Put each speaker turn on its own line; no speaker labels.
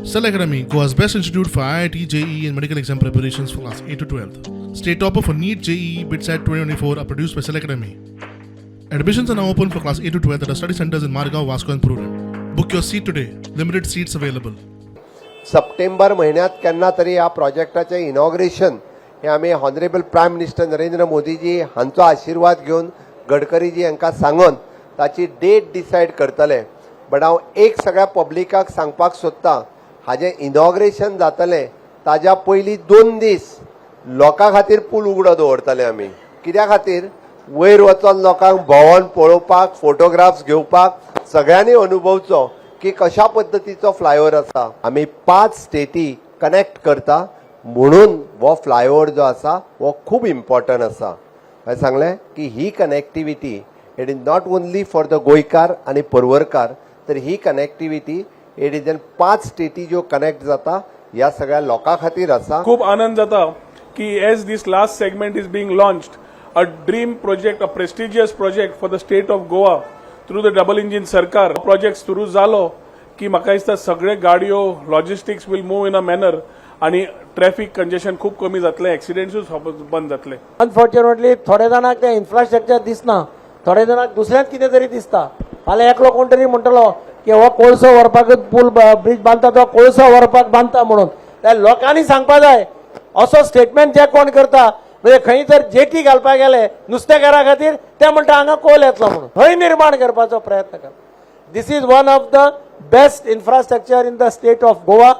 Cell Academy, Goa's best institute for IIT, JEE, and medical exam preparations for class 8 to 12. State topper for NEET, JEE, BITSAT 2024 are produced by Cell Academy. Admissions are now open for class 8 to 12 at our study centers in Margao, Vasco, and Prudent. Book your seat today. Limited seats available.
September म्हयन्यांत केन्ना तरी ह्या प्रोजेक्टाचें inauguration हें आमी honourable prime minister Narendra मोदीजी हांचो आशिर्वाद घेवन, गडकरीजी हांकां सांगून ताची डेट डिसायड करतले. बट हांव एक सगळ्या पब्लिकाक सांगपाक सोदतां, हाजें इनॉग्रेशन जातलें ताज्या पयलीं 2 दीस लोकां खातीर पूल उगडो दवरतले आमी. कित्या खातीर? वयर वचोन लोकांक भोंवोन पळोवपाक, फोटोग्राफ्स घेवपाक, सगळ्यांनी अनुभवचो की कशा पद्दतीचो फ्लायओव्हर आसा. आमी पांच स्टेटी कनेक्ट करता म्हणून हो फ्लायओव्हर जो आसा हो खूब इम्पॉर्टंट आसा. हांवें सांगलें की ही connectivity, it is not only for the गोंयकार आनी पर्वरकार, तर ही कनेक्टिविटी it is an पांच स्टेटी ज्यो कनेक्ट जाता, ह्या सगळ्या लोकां खातीर आसा.
खूब आनंद जाता की as this last segment is being launched, a dream project, a prestigious project for the state of Goa through the double engine सरकार. प्रोजेक्ट सुरू जालो की म्हाका दिसता सगळे गाडयो, logistics will move in a manner आणि ट्रॅफिक कंजेशन खूब कमी जातलें, एक्सिडेंट्सूय बंद जातले.
अनफॉर्च्युनेटली थोड्या जाणांक तें इन्फ्रास्ट्रक्चर दिसना, थोड्या जाणांक दुसऱ्याच कितें तरी दिसता. फाल्यां एकलो कोण तरी म्हणटलो की हो कोळसो व्हरपाकूच पूल, ब्रीज बांदता, तो कोळसो व्हरपाक बांदता म्हणून. त्या लोकांनी सांगपा जाय. असो स्टेटमेंट जे कोण करता, म्हणजे खंय जर जेटी घालपाक गेले नुस्तेकारा खातीर, ते म्हणटा हांगा कोल येतलो म्हणून, थंय निर्माण करपाचो प्रयत्न करता. This is one of the best infrastructure in the state of Goa.